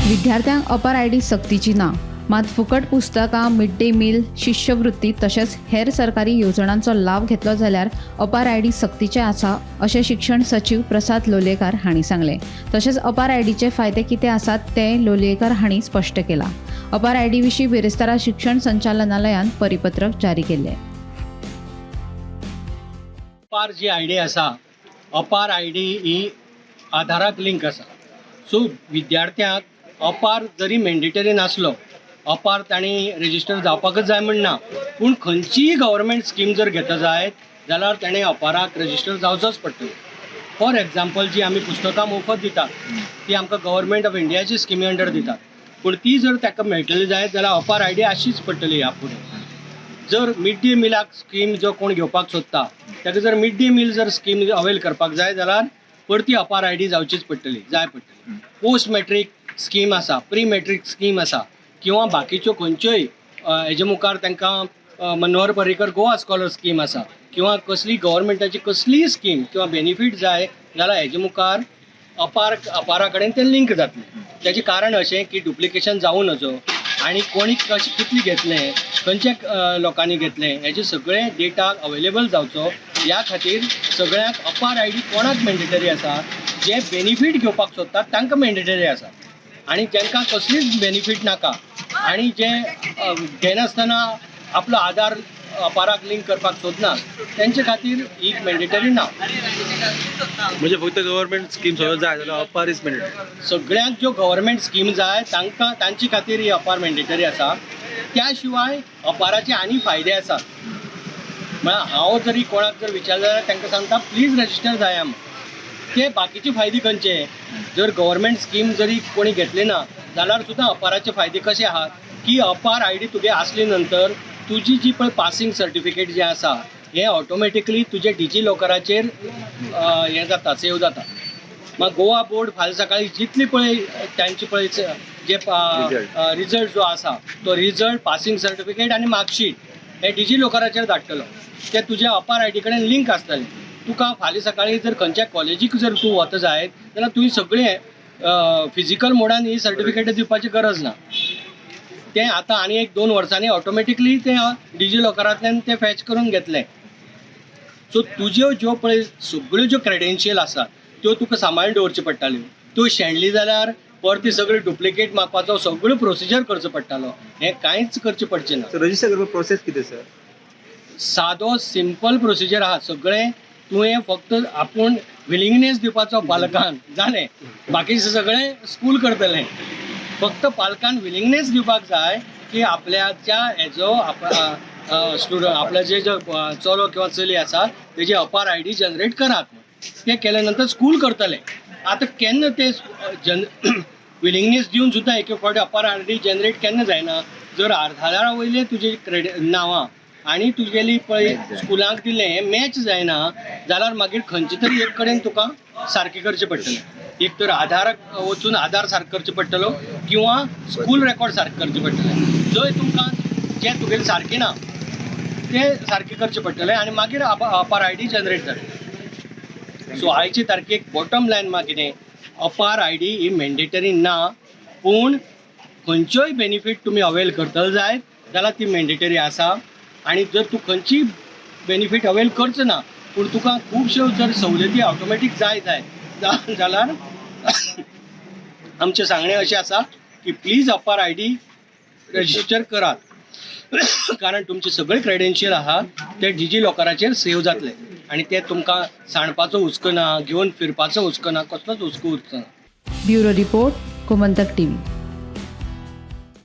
विद्यार्थ्यांक अपार आयडी सक्तीची ना, मात फुकट पुस्तकां, मिड डे मील, शिश्यवृत्ती तशेंच हेर सरकारी येवजणांचो लाव घेतलो जाल्यार अपार आयडी सक्तीचें आसा, अशें शिक्षण सचीव प्रसाद लोलयेकार हांणी सांगलें. तशेंच अपार आयडीचे फायदे कितें आसात ते लोलयेकार हांणी स्पश्ट केलां. अपार आयडी विशीं बिरेस्तारा शिक्षण संचालनालयान परिपत्रक जारी केल्लें. अपार जी I D आसा, अपार I D ही आधाराक लिंक आसा. सो विद्यार्थ्यांक अपार जरी मॅन्डेटरी नासलो, अपार तांणी रेजिस्टर जावपाकच जाय म्हण ना, पूण खंयचीय गव्हर्मेंट स्कीम जर घेता जायत जाल्यार ताणें अपाराक रेजिस्टर जावचोच पडटलो. फॉर एग्जाम्पल, जी आमी पुस्तकां मोफत दितात ती आमकां गव्हर्मेंट ऑफ इंडियाची स्किमी अंडर दितात, पूण ती जर ताका मेळटली जायत जाल्यार अपार I D आसचीच पडटली. ह्या फुडें जर मिड डे मिलाक स्कीम जो कोण घेवपाक सोदता, ताका जर मिड डे मील जर स्कीम अवेल करपाक जाय जाल्यार परती अपार I D जावचीच पडटली, जाय पडटली. पोस्ट मॅट्रीक स्कीम आसा, प्री मॅट्रीक स्कीम आसा किंवा बाकीच्यो खंयच्योय हेजे मुखार तांकां मनोहर पर्रीकर गोवा स्कॉलर स्कीम आसा किंवा कसली गव्हर्मेंटाची कसलीय स्कीम किंवा बेनिफीट जाय जाल्यार हेजे मुखार अपारा कडेन तें लिंक जातलें. तेजें कारण अशें की डुप्लिकेशन जावूं नजो आनी कोणी कशें कितलें घेतलें, खंयच्या लोकांनी घेतलें, हेजे सगळें डेटा अवेलेबल जावचो ह्या खातीर सगळ्यांक अपार I D कोणाक मॅन्डेटरी आसा? जे बेनिफीट घेवपाक सोदतात तांकां मॅन्डेटरी आसा आनी जांकां कसलीच बेनिफीट नाका आनी जे घेनासतना आपलो आधार अपाराक लिंक करपाक सोदना, तेंचे खातीर ही मॅन्डेटरी ना. म्हणजे फक्त गव्हर्मेंट स्कीम सगळं जाय जाल्यार अपार is mandatory? सगळ्यांक ज्यो गव्हर्मेंट स्कीम जाय तांकां, तांचे खातीर ही अपार मॅन्डेटरी आसा. त्या शिवाय अपाराचे आनी फायदे आसात. म्हळ्यार हांव जरी कोणाक जर विचारलें जाल्यार तांकां सांगता, प्लीज रजिस्टर जाया म्हूण. ते बाकीचे फायदे खंयचे? जर गव्हर्मेंट स्कीम जरी कोणी घेतली ना जाल्यार सुद्दां अपाराचे फायदे कशे आहात की अपार I D तुगे आसले नंतर तुजी जी पळय पासींग सर्टिफिकेट जें आसा हें ऑटोमॅटिकली तुजे डिजी लॉकराचेर हें जाता, सेव जाता. मागीर गोवा बोर्ड फाल्यां सकाळी जितली पळय तांचे पळय जे रिजल्ट जो आसा तो रिजल्ट, पासींग सर्टिफिकेट आनी मार्कशीट हे डिजी लॉकराचेर धाडटलो. ते तुज्या अपार I D कडेन लिंक आसतलें. तुका फाल्यां सकाळी जर खंयच्या कॉलेजीक जर तूं वता जायत जाल्यार तुवें सगळें फिजिकल मोडान ही सर्टिफिकेट दिवपाची गरज ना. तें आतां आनी एक 2 वर्सांनी ऑटोमॅटिकली तें डिजी लॉकरांतल्यान तें फॅच करून घेतलें. सो तुज्यो ज्यो पळय सगळ्यो ज्यो क्रेडेन्शियल आसा त्यो तुका सांबाळून दवरच्यो पडटाल्यो. त्यो शेणली जाल्यार परती सगळी डुप्लिकेट मागपाचो सगळ्यो प्रोसिजर करचो पडटालो. हें कांयच करचें पडचें ना. सो रजिस्टर करपाक प्रोसेस कितें सर? सादो सिंपल प्रोसिजर आहा सगळें. तुवें फक्त आपूण विलिंगनेस दिवपाचो पालकान, जालें. बाकीचें सगळें स्कूल करतलें. फक्त पालकान विलिंगनेस दिवपाक जाय की आपल्याच्या हेजो स्टुडंट, आपल्याचे जो चलो किंवा चली आसा तेजी अपार I D generate करात म्हूण. तें केल्या नंतर स्कूल करतलें. आतां केन्ना ते जन विलिंगनेस दिवन सुद्दां एक फावटी अपार I D generate केन्ना जायना? जर आधारा वयले तुजे क्रेडिट नांवां आनी तुगेली पळय स्कुलाक दिल्लें हें मॅच जायना जाल्यार मागीर खंयचे तरी एक कडेन तुका सारकें करचें पडटलें. एक तर आधाराक वचून आधार सारको करचो पडटलो किंवा स्कूल रेकॉर्ड सारकें करचें पडटलें. जंय तुमकां जें तुगेलें सारकें ना तें सारकें करचें पडटलें आनी मागीर अपार I D generate जातली. सो आयचे तारखेक बॉटम लायन मा कितें, अपार I D he mandatory ना, पूण खंयच्योय बेनिफीट तुमी अवेल करतले जायत जाल्यार ती मॅन्डेटरी आसा. आनी जर तूं खंयचीय बेनिफीट अवेल करचो ना, पूण तुका खुबश्यो जर सवलती ऑटोमॅटीक जाय जाय जाल्यार आमचें सांगणें अशें आसा की प्लीज अपार I D register करात, कारण तुमचे सगळे क्रेडेन्शियल आहा ते डिजी लॉकराचेर सेव जातले आनी ते तुमकां सांडपाचो हुस्को ना, घेवन फिरपाचो हुस्को ना, कसलोच हुस्को उरचो ना. Bureau report, Gomantak TV.